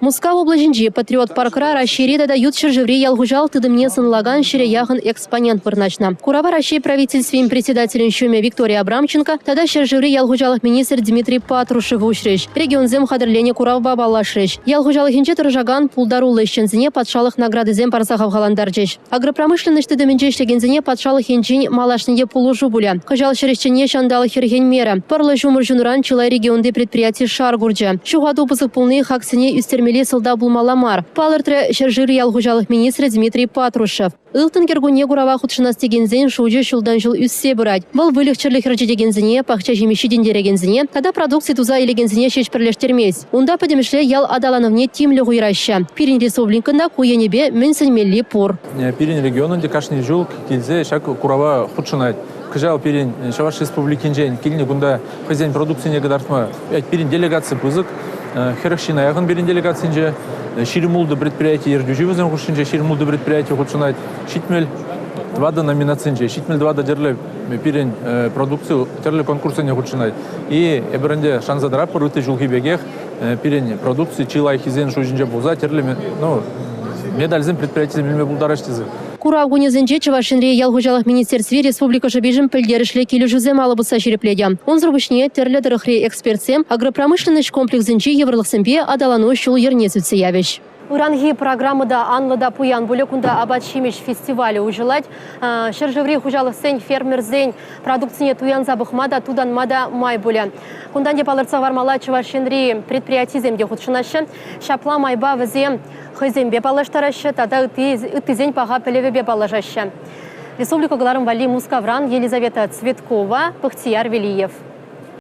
Мускав облаҫӗнчи Патриот паркра Раҫҫейри тата ют ҫӗршыври ял хуҫалӑх тытӑмне сӑнлакан ҫӗре яхӑн экспонент вырнаҫнӑ. Курава Раҫҫей Правительствин председателӗн ҫумӗ Виктория Абрамченко тата ҫӗршыври ял хуҫалӑх министрӗ Дмитрий Патрушев уҫрӗҫ. Регионсем хатӗрленӗ куравпа паллашрӗҫ. Ял хуҫалӑхӗнче тӑрӑшакан пултаруллӑ ӗҫченсене патшалӑх наградисем парса хавхалантарчӗҫ. Агропромышленноҫ тытӑмӗнче ӗҫлекенсене патшалӑх енчен малашне те пулӑшу пулӗ. Кӑҫал ҫӗр ӗҫченне ҫанталӑк хӗрхенмерӗ. Пӑрлӑ ҫумӑр ҫунӑран чылай регионти предприяти шар курчӗ. Ҫухату пысӑк пулни хаксене ӳстермелли сӑлтав пулмалла мар, палӑртрӗ ҫӗршыври ял хуҫалӑх министрӗ Дмитрий Патрушев. Ылтӑн кӗркунне курава хутшӑнас текенсен шучӗ ҫултан-ҫул ӳссе пырать. Вӑл выльӑх-чӗрлӗх ӗрчетекенсене, пахча ҫимӗҫ ҫитӗнтерекенсене тата продукци туса илекенсене ҫеҫ пӗрлештермест. Унта пӗтӗмӗшле ял аталанӑвне тимлӗх уйӑраҫҫӗ. Пирӗн республикӑн та ку енӗпе мӗн сӗнмелли пур. Пирӗн регионӑн те кашни ҫул килсе ҫак курава хутшӑнать. Кӑҫал пирӗн Чӑваш Республикинчен килнӗ кунта хӑйсен продукцине кӑтартма пирӗн делегаци пысӑк. 40 ҫын яхӑн пирӗн делегацинче. 26 предприяти ертӳҫи вӗсен хушшинче 26 предприяти хутшӑнать. 74 номинацинче, 74 тӗрлӗ пирӗн продукци тӗрлӗ конкурссене хутшӑнать. И эпир ӗнтӗ шанса тӑратпӑр ытти ҫулхи пекех пирӗн продукци чи лайӑххисен шучӗнче пулса тӗрлӗ ну, медальсем предприятисем илме пултараҫ тесе. Курав кунӗсенче Чӑваш Енри ял хуҫалӑх министерстви республика шӑпишӗн пӗлтерӗшлӗ килӗшӳсем алӑ пусса ҫирӗплетӗ. Унсӑр пуҫне тӗрлӗ тӑрӑхри экспертсем агропромышленноҫ комплексӗнчи йывӑрлӑхсемпе аталану ҫул-йӗрне сӳтсе явӗҫ. Ыранхи программа та анлӑ та пуян пулӗ. Кунта апат-ҫимӗҫ фестивалӗ уҫӑлать. Ҫӗршыври хуҫалӑхсен, фермерсен продукцине туянса пӑхма та, тутанма та май пулӗ. Кунтан те палӑртса хӑвармалла, Чӑваш Енри предприятисем те хутшӑнаҫҫӗ. Ҫапла майпа вӗсем хӑйсемпе паллаштараҫҫӗ тата ыттисен паха пӗлӗвӗпе паллашаҫҫӗ. Республика кӑларӑм валли Мускавран Елизавета Цветкова, Пӑхтияр Велиев.